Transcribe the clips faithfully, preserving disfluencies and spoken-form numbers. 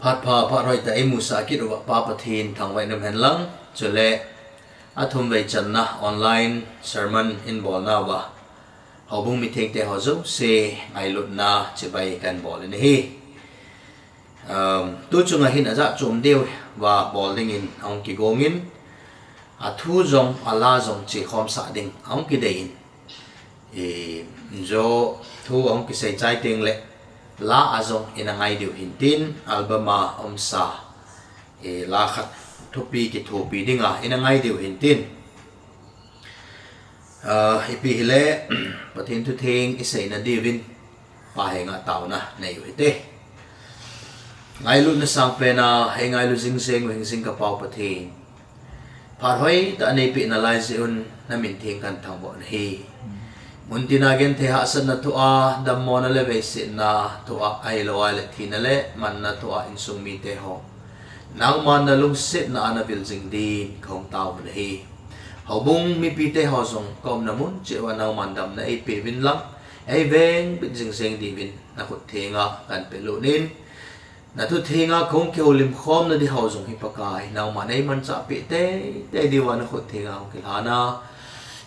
Phat pha phat hoi tah a i musah kit uva Pa Pathen thangvah in um hen lang. Chule a thumvei channa online sermon in bolna uva houbung mithengte ho jouse ngailutna chibai kahin bol in ahi. Um, tu chunga hin ajat chom deu va bol dingin ahung kigong in, a thu jong a la jong chekhom sah ding ahung kidei in, i, jo thu ahung kisei chai teng le la a jong ina ngai diu hin tin, album a umsa, i, la khat thupi kithopi dinga ina ngai diu hin tin. Ah, ipi hile, Pathen thutheng i seina diuvin Pa henga taona nei u hite. Ngailutna sangpen a ei ngailu jing jeng u hing jing ka Pau Pathen, phat hoi tah a nei peh nalai jeh un na min theng kahin thangvah u ahi. Muntina genthei hahsatna thoh a, dammona le veisetna thoh a, ahilou le thina le manna thoh a insung mite ho nangman na lungsetna a na vil jing din kahung tao u ahi. Houbung mipite ho jong ka umna mun cheh uva nangman damna ei pe uvin lang, ei veng bit jing jeng diuvin na khut thenga kahin pe lut in, na thutheng a kahung kihoulim khomna di ho jong hi Pakai nangman ei manchah peh teitei diuva na khut thenga hung kilhan a,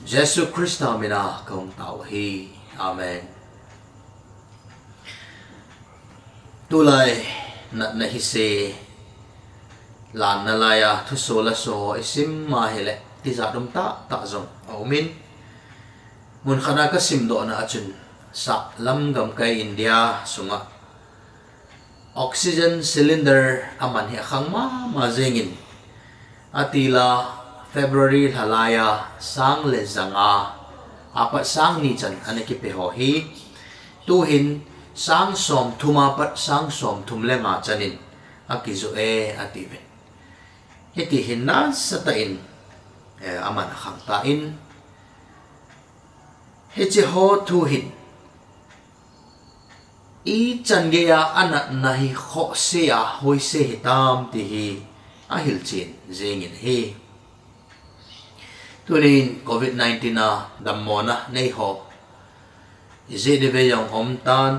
Jesu Christa mina kahung tao u ahi. Amen. Tulai natna hise, lanna lai a thuso laso i sim ma hile tijat um tah tah jong aum in, mun khat a ka simdohna a chun, sahlam gamkai India sunga oxygen cylinder aman hi akhang mama jeng in, atil a February lha lai a sang le ja nga apat sang ni chan ana kipe ho hi, tuhin sang somthum apat sang somthum le nga chan in akijoh e atiuvin. Hiti hin nasatah in, eh, aman akhang tan, hiche ho thu hin ichan geiya anatna hi khohse a hoise hitam ti hi ahilchen jeng in ahi. Tunin covid nineteen a dammona nei ho ijeh inem vei jong aum tan,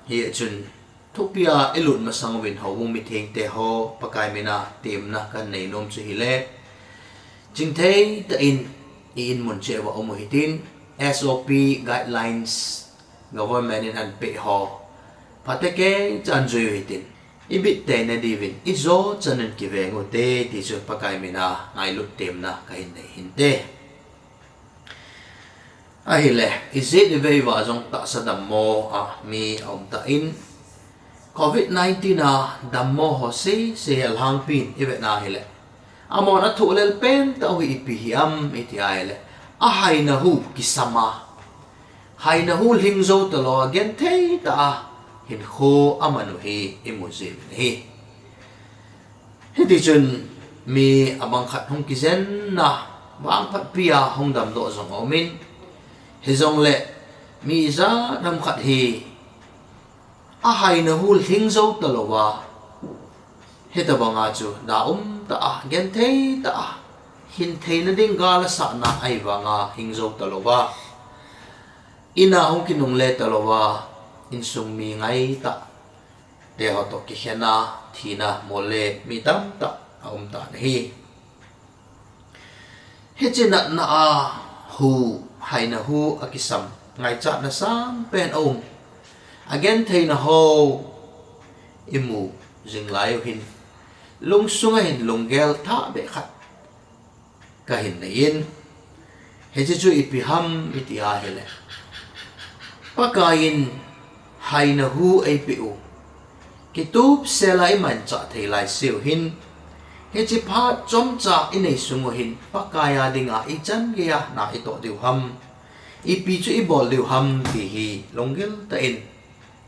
hichun thupi a i lut masang uvin houbung mithengte ho Pakai mina temna kahin nei nom chu hile, chingthei tah in i inmun cheh uva um u hitin, S O P guidelines government in ahin peh ho phatecha in jui u hitin, i bit theina diuvin i jo chan un kiveng u hite ti chu Pakai mina ngailut temna kahin nei hinte. Ahile, ijeh inem vei uva jong tahsa dammo a mi aum tan, covid nineteen a dammo ho sese alhangpin i vetna hile, amahon athoh lel pen tah u hi ipi hi am i ti a hile, ahaina hu kisam a, haina hu lhing jou talou a genthei tah a hinkho aman u hi i mu jiuvin ahi. Hiti chun mi abang khat hung kijenna, vangphatpi a hung damdoh jong aum in, hijongle mi ijat ham khat hi ahaina hu lhing jou talou a, hitobang a chu da um tah a, genthei tah a, hin theina ding gal asahna ahi vang a hing jou talou a, in a hung kinungle talou a, insung mi ngaitah te ho toh kikhen a thina mol le mi tamtah aum tan ahi. Hiche natna a hu, haina hu akisam ngaichatna sangpen aum, agentheina ho i mu jing lai u hin, lungsung a hin lunggel thah beh khat kahin nei in, hiche chu ipi ham i ti a hile, Pakai in haina hu eipeh u, kitupsel a i manchah thei laiseu hin, hiche phat chomcha i nei sung u hin Pakai a dinga ichan geiya na i toh diu ham, ipi chu i bol diu ham ti hi lunggil tah in,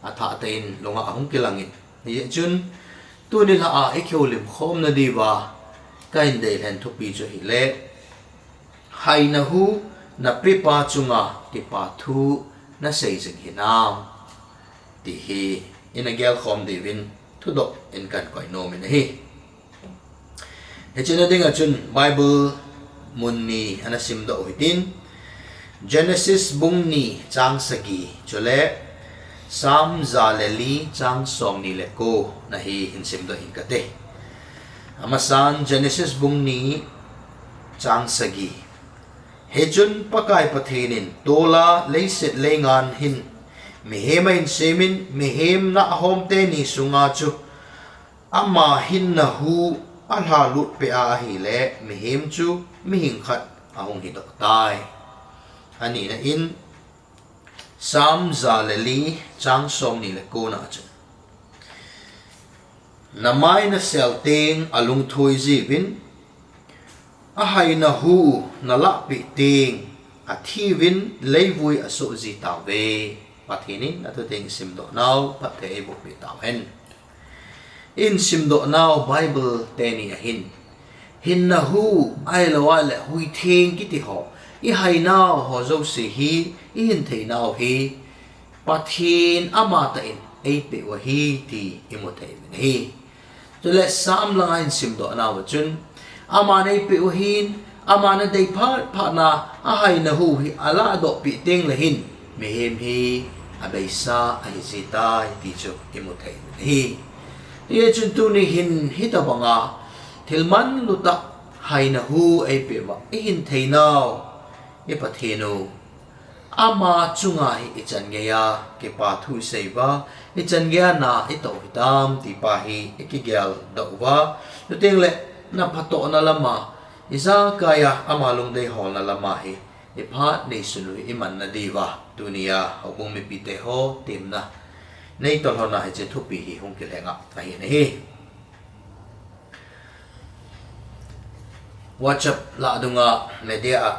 athah tah in lunga ahung kilang in, hijeh chun tuni lha a i kihoulim khomna diuva kahin deilhen thupi chu hile, haina hu napepa chunga kipa thu nasei jing hinam ti hi ina gelkhom diuvin thudoh in kahin koi nom in ahi. Hiche na dinga chun Bible mun ni ana simdoh u hitin, Genesis bung ni chang sagi chule Psalm za le li chang somni le ko na hi hin simdoh inge kati. Amasan Genesis bung ni chang sagi. Hichun Pakai Pathen in tol a leiset leingan hin mihem ahin semin, mihem nahhom teni sunga chu ama hinna hu alha lut peh a ahile, mihem chu mihing khat ahung hidoh tai. Anina in, Psalm za le li chang somni le ko na chun, namai nasel teng alungthoi jiuvin, ahaina hu nalahpeh teng, athiuvin leivui asoh ji tauve. Pathen in athu teng simdoh nau phatthei eiboh peh tauhen. Ihin simdoh nau Bible teni ahin, hinna hu ahilou le huitheng kiti ho, ihainau ho jouse hi, ihin theinau hi, Pathen amatah in eipeh u ahi ti imu thei uvin ahi. Chule Psalm langa ihin simdoh nauva chun, aman eipeh u ahin, aman adei phat phat na ahaina hu hi alahdoh peh teng le hin, mihem hi abeisa ahi ji tai ti chu imu thei uvin ahi. Hichun tuni hin hitobanga thil manlu tah haina hu eipeh uva ihin theinau i Pathen u, ama chunga hi ichan geiya kipa thu isei uva, ichan geiya na itoh hitam ti pa hi ikigeldoh uva, chuteng le na phatohna lama, ijakai a ama lungdei holna lama hi iphat neisun u hi imanna diuva, tunia houbung mipite ho temna neitol lhon a hiche thupi hi hung kilheng a ahin ahi. WhatsApp lah dunga media a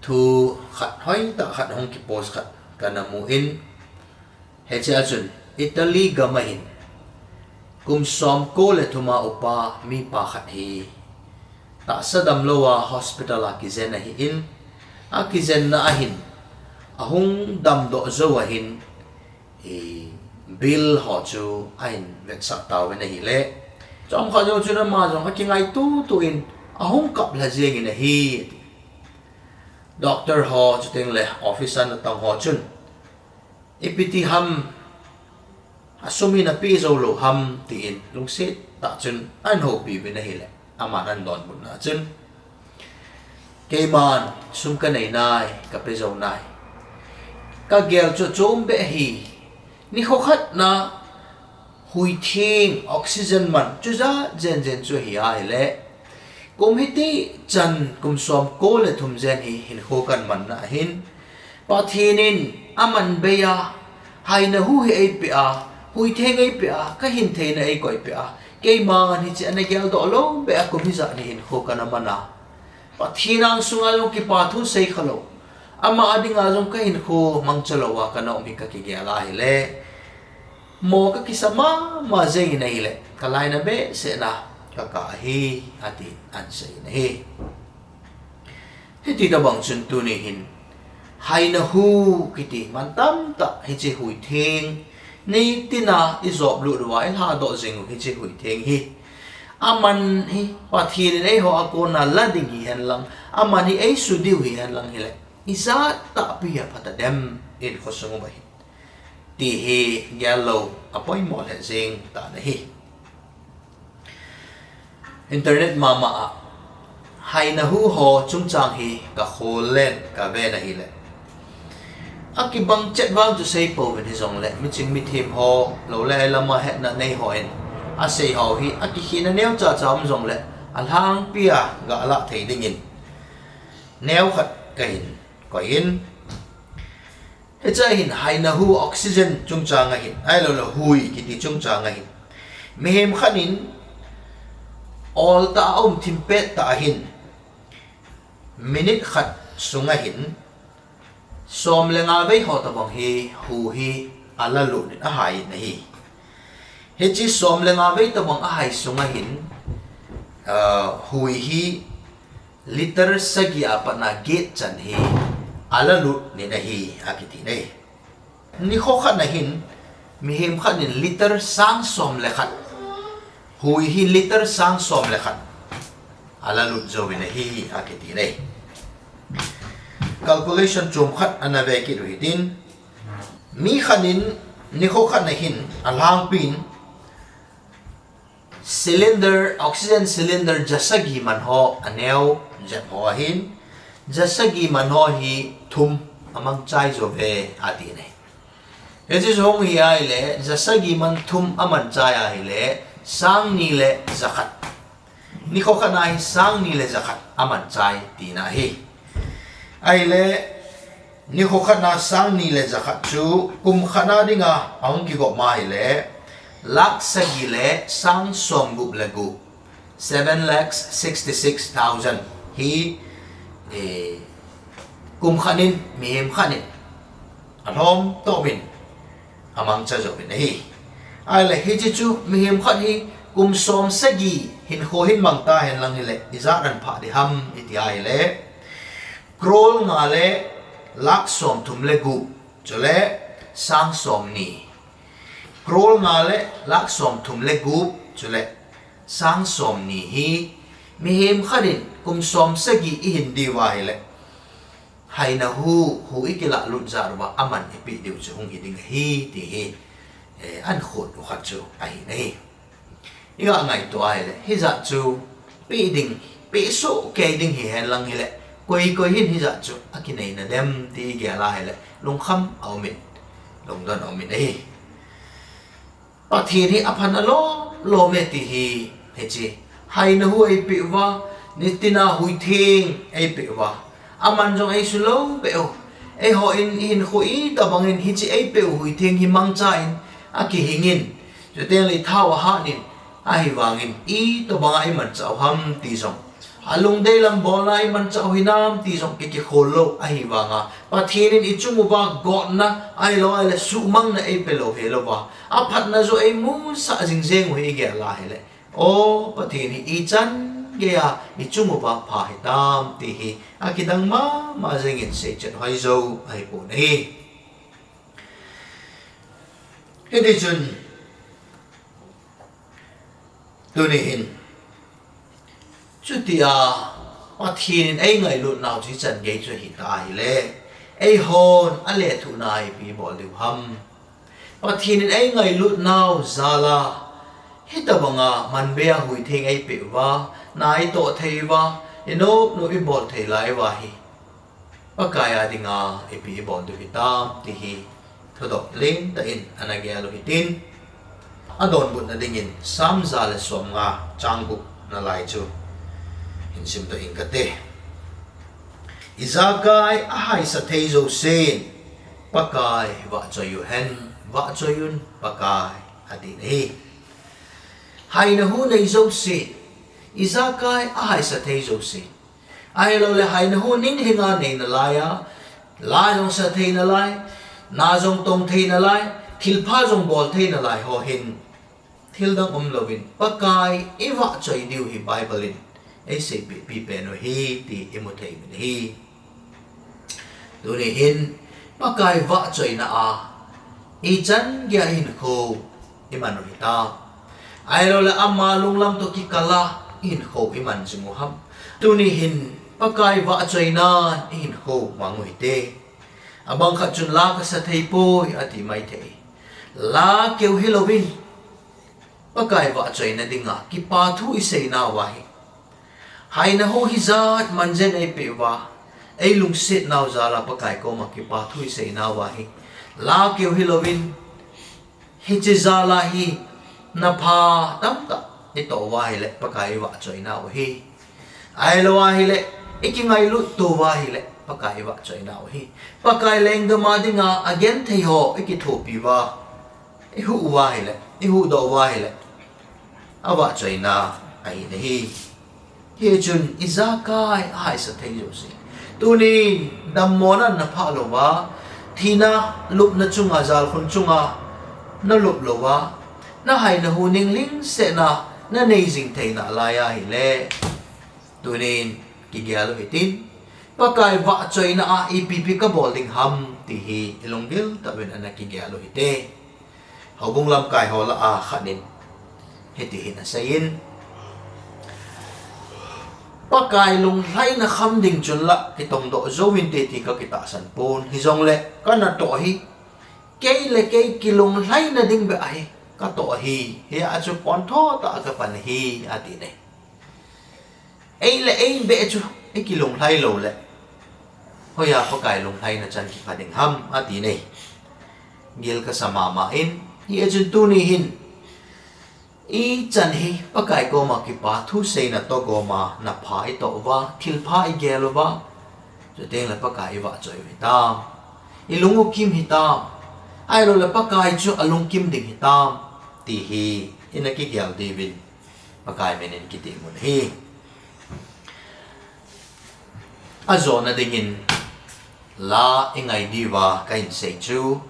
thu khat hoitah khat hung kipost khat kana mu in, hiche a chun Italy gam ahin kum somko le thum a upa mipa khat hi tahsa damlou a hospital a kijen ahin, akijenna ahin ahung damdoh jou ahin, bill ho chu ahin vetsah tauvin ahile, chomkhat jou chun ama jong akingaito to in ahung kap lha jengin ahi. Doctor ho chuteng le office a natong ho chun, ipi ti ham, asum hi napeh jou lou ham tin lungset tah chun ahin houpi uvin ahile, aman ahin donbutna chun, keiman sum kanei nai, kape jou nai. Kagel chu achom beh ahi. Nikho khat na huitheng oxygen man chu jat jenjen chu ahi ahile, kum hiti chan kum somko le thum jen hi hinkho kahin manna ahin, Pathen in aman bei a, haina hu hi eipeh a, huitheng eipeh a, kahin theina eikoipeh a, keiman hiche ana geldoh lou beh a kum hijat hi hinkho kana man a, Pathen angsunga jong kipa thu sei khalou, ama dinga jong kahinkho mangcha lou a kana um hi kakigel ahile, mo kakisa mama jengin ahile, kalainat behseh na kakap ahi, atin ahin seiyin ahi. Hiti tobang chun tuni hin haina hu kiti mantam tah hiche huitheng, nitina ijop lut uva ilhadoh jing u hiche huitheng hi, aman hi Pathen in eiho a kona la ding hihen lang, aman hi eisuh diu hihen lang hile, ijat tahpi a phatadem in khosung uva hi, ti hi gel lou apoimo lheh jeng tan ahi. Internet mama a haina hu ho chungchang hi kakhollen kaven ahile, akibang chet vang chu seipouvin hijongle, miching mithem ho, lou le ai lama hetna nei hon asei ho hi akikhehna neocha cha um jongle, alhangpi a galah thei dingin neokhat kahin koi in. Hiche a hin haina hu oxygen chungchang ahin, ahiloule hui kiti chungchang ahin, mihem khat in oltah a um thim pettah ahin, minute khat sunga hin som le nga vei ho tobang hi hu hi alalut in ahai in ahi. Hiche som le nga vei tobang ahai sunga hin, hui hi liter sagi a patna get chan hi alalut in ahi akiti in ahi. Nikho khat na hin mihem khat in liter sang som le khat, hui hi liter sang som le khat alalut jouvin ahi akiti in ahi. Calculation chomkhat ana ve kit u hitin, Mi khat in nikho khat na hin alhangpin cylinder, oxygen cylinder jasagi man ho aneo jep ho ahin, jasagi man ho hi thum amang chai jo ve ati ne. Hiche jong hi ahile, jasagi man thum aman chai ahile, sang ni le jakhat. Nikho khat na hi sang ni le jakhat aman chai tina hi. Ahile, nikho khat na sang ni le jakhat chu kum khat na dinga ahung kigop ma ahile, lakh sagi le sang som gup le gup, seven lakhs sixty-six thousand hi, eh, kum khat in, mihem khat in alhom tomin amang cha jo in ahi. Ahile hiche chu mihem khat hi kum som sagi hinkho hin mang ta hen lang hile, ijat an pha di ham iti ahile, crore nga le lakh som thum le gup, chule sang som ni. Crore nga le lakh som thum le gup, chule sang som ni hi mihem khat in kum som sagi ihin diu ahile, haina hu, hu ikilah lut jat uva aman ipeh diu chu hung hi ding ahi ti hi, eh, an khut u khat chu ahi nahi. Iga ngaito ahile, hijat chu peh ding, peh soh kei ding hi hen lang hile, koi koi hin hijat chu akinei na dem ti igel ahile, lungkham aumin, lungdon aumin ahi. Pathen hi aphan alom lom e ti hi, hiche haina hu eipeh uva, nitina hui theng eipeh uva, aman jong eisu lou beh u. Eiho in ihinkho itobang in hiche eipeh u hui theng hi mangcha in akihing in, chuteng le thao ahat in, ahivangin itobang a imanchah u ham ti jong, alungdei lam bolna imanchah u hinam ti jong kikikhol lou ahivanga, Pathen in ichung uva gotna ahilou ahile suhmangna eipe lou helouva, aphatna joh eimusah jing jeng u hi igel ahile, o Pathen hi ichan geiya ichung uva pha hitam ti hi akidang mama jengin seichet hoi jou ahipon ahi. Hiti chun, tuni hin, chutia Pathen in eingailut nau chu hichan gei chu hita ahile, eihon alethuhna ipi bol diu ham? Pathen in eingailut nau jal a, hitobanga manbeiya hui theng eipeh uva, na itoh thei uva, inop nop ibol thei lai uva hi, Pakai a dinga ipi ibol diu hitam ti hi thudoh lentah in ana gel u hitin, adonbutna dingin Sam ja le som nga chang gup na lai chu hin simdoh ing kate. Ijakai ahaisa thei jousen Pakai vahchoi uhen, vahchoi un Pakai, ati nahi. Haina hu nei jousen, ijakai ahaisa thei jousen, ahiloule haina hu ninglhinga nei nalai a, la jong sa thei nalai, na jong tong thei nalai, thilpha jong bol thei nalai ho hin, thildang umlouvin Pakai ivahchoi diu hi Bible in eiseipeh pi pen u ahi ti imu thei uvin ahi. Tuni hin Pakai vahchoina a ichan geiya ihinkho iman u hitam? Ahiloule ama lunglam toh kikal a ihinkho iman jing u ham? Tuni hin Pakai vahchoinan ihinkho mang u hite. Abang khat chun la kasa thei poi ati maithei. La keu hilouvin Pakai vahchoina dinga kipa thu isei nauva hi, haina hu hijat man jen eipeh uva, eilungset nau jal a Pakai koma kipa thu isei nauva hi, la keu hilouvin, hiche jal a hi na pha tamtah itoh uva ahile Pakai ivahchoi nau ahi. Ahilou ahile ikingailut tou uva ahile Pakai ivahchoi nau ahi. Pakai lenggam a dinga agenthei ho ikithopi uva, ihuh uva ahile, ihuhdoh uva ahile, avahchoina ahi nahi. Hichun ijakai ahaisa thei jouse, tunin dammonan naphah louva, thina lupna chunga, jalkhun chunga nalup louva, nahaina hu ninglhingsetna nanei jing thei nalai ahile, tunin kigel u hitin, Pakai vahchoina a ipi ipi kabol ding ham ti hi ilunggil tah uvin ana kigel u hite. Houbung lamkai ho lah a khat in hiti hin aseiyin, Pakai lunglhaina kham ding chun lah kitongdoh jouvinte ti kakitahsan pon, hijongle kanatoh hi Kei le kei kilunglhaina ding beh ahi, katoh ahi, hia chu pontho tah a kapan ahi, ati nei. Ei le ei beh chu, ikilunglhai lou le, hoiya Pakai lunglhaina chan kipha ding ham, ati nei. Gel kasa mama in, hia chun tuni hin, ichan hi Pakai koma kipa thuseina toh goma, napha itoh uva, thilpha igel uva, chuteng le Pakai ivahchoi u hitam. Ilung u kim hitam. Ahilou le Pakai chu alungkim ding hitam, ti hi ina kigel diuvin Pakai min in kiti mun ahi. Ajona dingin la ingai diuva kahin sei chu,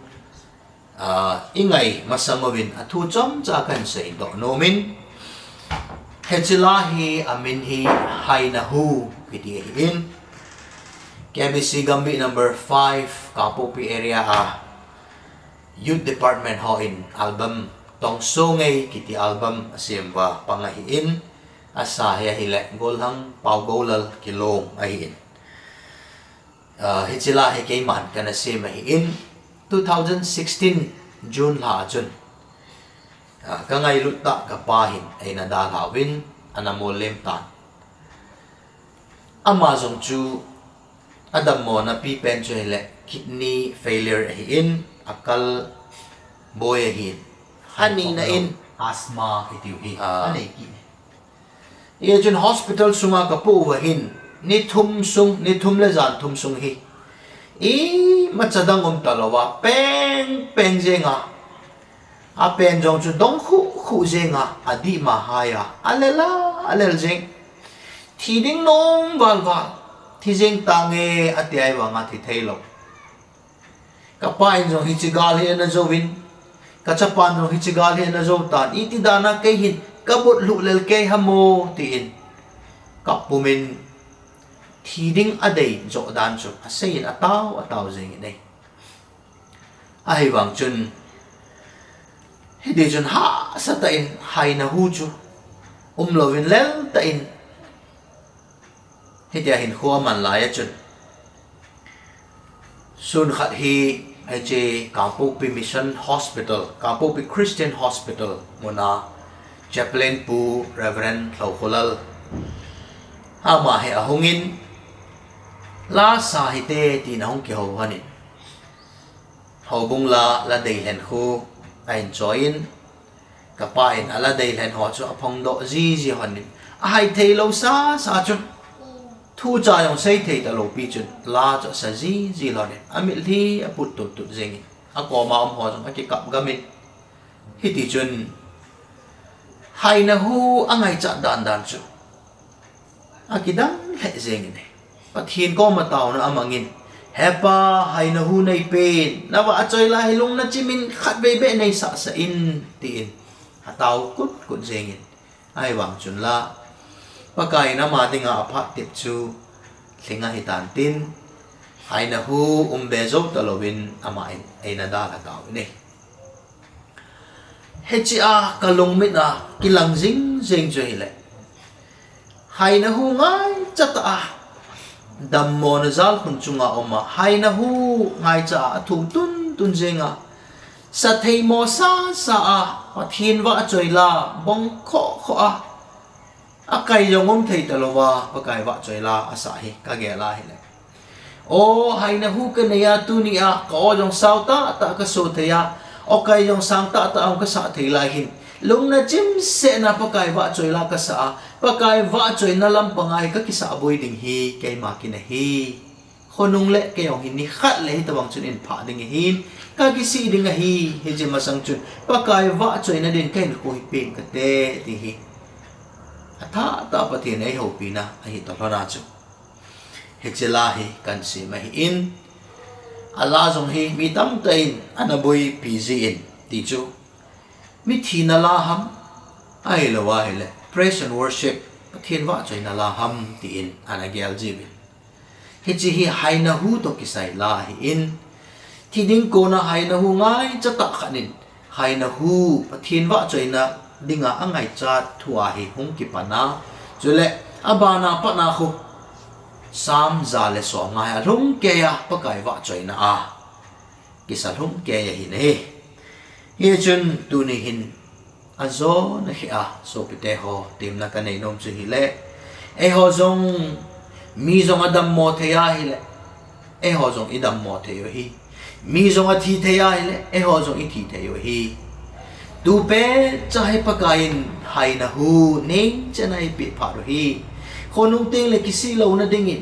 ah, ingai masang uvin athu chomcha kahin seidoh nom in, hiche la hi amin hi Hainahu kiti ahin, K B C Gambih number five, Kangpokpi area a Youth Department hon album Tongsongei kiti album asem uva pang ahin, asa hi ahile Golhang Paogoulal Kilong ahin. Ah, hiche la hi keiman kana sem ahin, two thousand sixteen June lha chun, ah, kangailut tah kapa hin eina dalha uvin, ana mollem tan. Ama jong chu adammona pipen chu ahile kidney failure ahin, akal boi ahin. Anina in asthma kitiu hi anei kit e. Hia chun hospital sunga kapoh uva hin, ni thum sung, ni thum le jan thum sung hi imacha dang umtalouva, peng peng jenga, apen jong chu dong khuh khuh jenga, adihma haia, alela, alel jeng. Thi ding nom val val, thi jeng tange, ati ahivanga thi theilou. Kapa in jong hiche gal hi ana jouvin, kachapan jong hiche gal hi ana jou tan, iti dana kei hin kabot lhuh lel kei ham o, tin kap pumin, thi ding adei joh dan chu aseiyin atao atao jengin ahi. Ahivang chun, hiti chun hahsatah in Hainahu chu umlouvin leltah in, hitia hinkho aman laiya chun, sun khat hi hiche Kangpokpi Mission Hospital, Kangpokpi Christian Hospital muna Chaplain Pu Reverend Lhoukholal, ama hi ahungin, la sa hite tin ahung kihou lhonin, houbung la, la deilhen khu ahin choiyin, kapa in ala deilhen ho chu aphongdoh jiji lhonin, ahai theilou sasa chu, thucha jong seithei talou pi chun la chu asa jiji lhonin, amitlhi aput tuttut jengin, akoma um ho jong akikap gamin, hiti chun Hainahu angaichat dandan chu akidang lheh jengin ahi. Pathen koma taona amangin, Hepa, Hainahu neipen, navahchoi la hi lungna chimin khatvei beh neisahsah in, tin atao kut kut jengin, ahivang chun la, Pakai in ama dinga aphat tep chu lhing ahitan tin, Hainahu umbe jou talouvin ama in eina dalha tauvin ahi. Hichea kalungmit a kilang jingjeng chu ahile, Hainahu ngaichatah a, dammona jalkhun chunga uma Hainahu ngaicha a, athum tuntun jenga, satheimo sasa a, Pathen vahchoi la bong khoh khoh a, akai jong umthei talouva Pakai vahchoi la asah hi kagel a ahile, O, Hainahu kaneiya tunia ka-o jong sao tahtah kaso theiya, o kai jong sang tahtah a hung kasah thei lai hin, lungna chimsetna Pakai vahchoi la kasah a, Pakai vahchoina lampanga hi kakisahboi ding hi keima kin ahi. Khonung le kei jong hi nikhat le hitobang chun inphah ding ahin, kakisih ding ahi, hiche masang chun Pakai vahchoina din kahinkho hi peng kate, ti hi athahtah Pathen eihoupina ahi toh lhona chu. Hiche la hi kahin sim ahin, ala jong hi mi tamtah in ana boipi jin, ti chu, mithi na la ham, ahilou ahile praise and worship, Pathen vahchoina la ham, tin ana gel jiuvin. Hiche hi Hainahu toh kisai la ahin, thi ding kona Hainahu ngaichatah khat in, Hainahu Pathen vahchoina dinga angaichat thua hi hung kipan a, chule abana patna khu Psalm ja le som nga hi alhung keiya Pakai vahchoina a Salhum kei ahi nahi. Hichun tuni hin ajona kheh a sopite ho, temna kanei nom chu hile, eiho jong mi jong adammo thei ahile, eiho jong idammo thei u ahi. Mi jong athi thei ahile, eiho jong ithi thei u ahi. Tupet cha hi Pakai in haina hu neng chana eipeh phat u ahi. Khonung tengle kisih louna dingin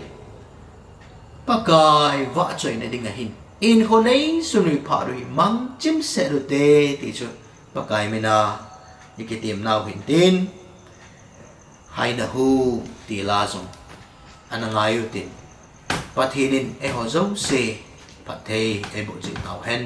Pakai vahchoina ding ahin, inkho neisun u iphat u hi, mang chimset u te, ti chu Pakai mina ikitemnau hin tin, haina hu ti la jong ana ngai u tin, Pathen in eiho jouse phatthei eiboh cheh tau hen.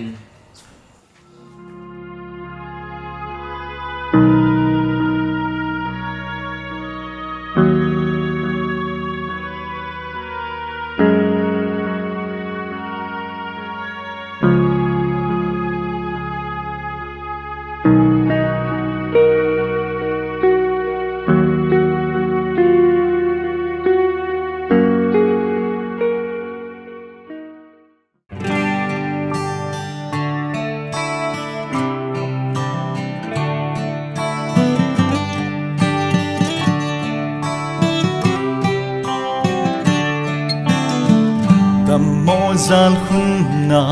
Dammo jal khun na,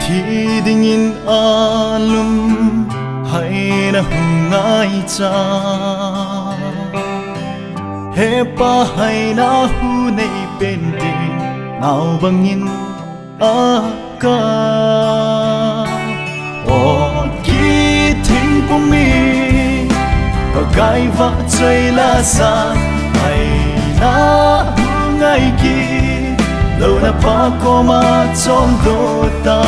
thi dingin alum, haina hu ngaicha. He Pa, haina hu neipen ding, nao bangin aka. O kithing pumi, Pakai vahchoi la sa, haina hu ngai kit louna Pa koma chondoh ta.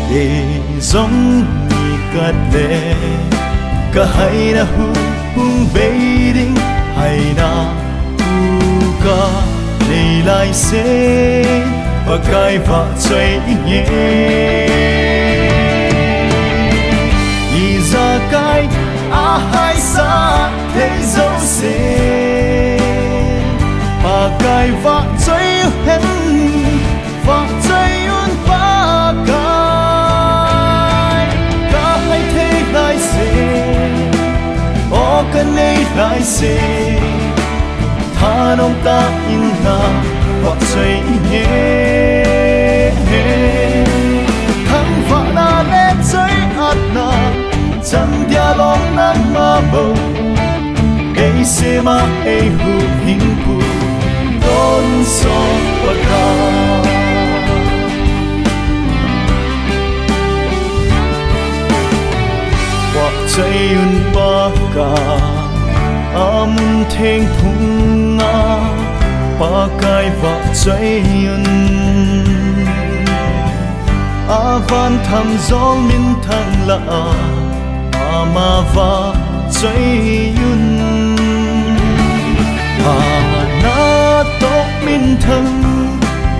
Kei jong nikhat le kahaina hu hung bei ding, haina hu kanei laise, Pakai vahchoi inge. Ijakai ahaisah thei jouse, Pakai vahchoi u hen. Vahchoi un Pakai, kahai thei laise, o kanei laise, thanom tah in na vahchoi inge. Thangvahna le choi-atna, chan dia lom nangma bou. Eisem a eihuhhingpu, tonsot Pakai. Vahchoi un Pakai, amun theng phunga, Pakai vahchoi un. Avan tham jong minthang lah a, ama vahchoi un. Ana toh minthang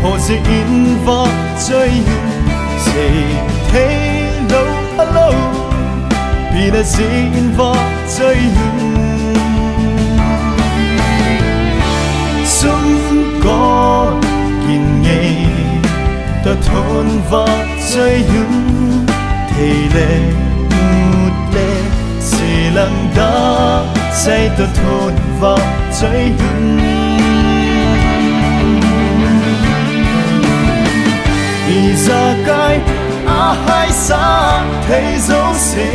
ho jeh in vahchoi un. Seithei lou phalou, pina jeh in vahchoi un. Sum koi kin ngei toh thon vahchoi un. Thei le mut le selang dah chai toh thon vahchoi un. Ijakai ahaisah thei jouse,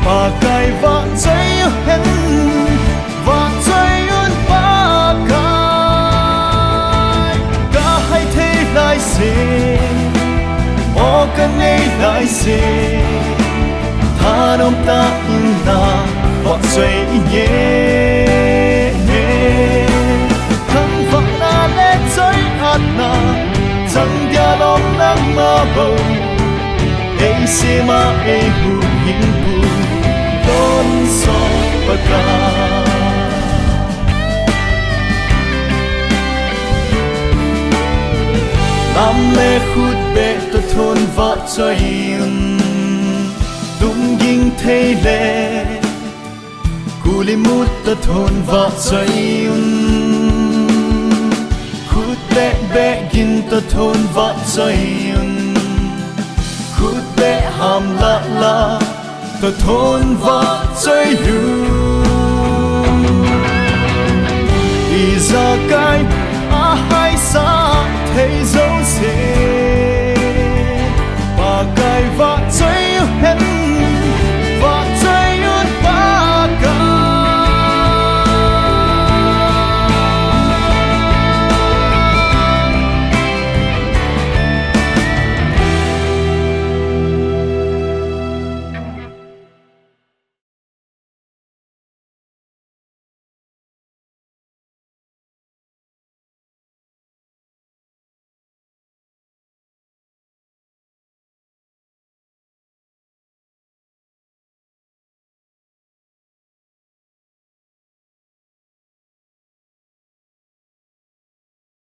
Pakai vahchoi u hen. Vahchoi un Pakai, kahai thei laise, o kanei laise, thanom tah in na vahchoi inge. Thangvahna le choi-atna, chang dia lom nangma bou. Eisem a eihuhhingpu, tonsot Pakai. Lam le khut beh toh thon vahchoi un. Lungging thei le kuli mut toh thon vahchoi un. Khut le Khutbeh gin toh thon vah choi un, khutbeh ham lah lah toh thon vah choi un.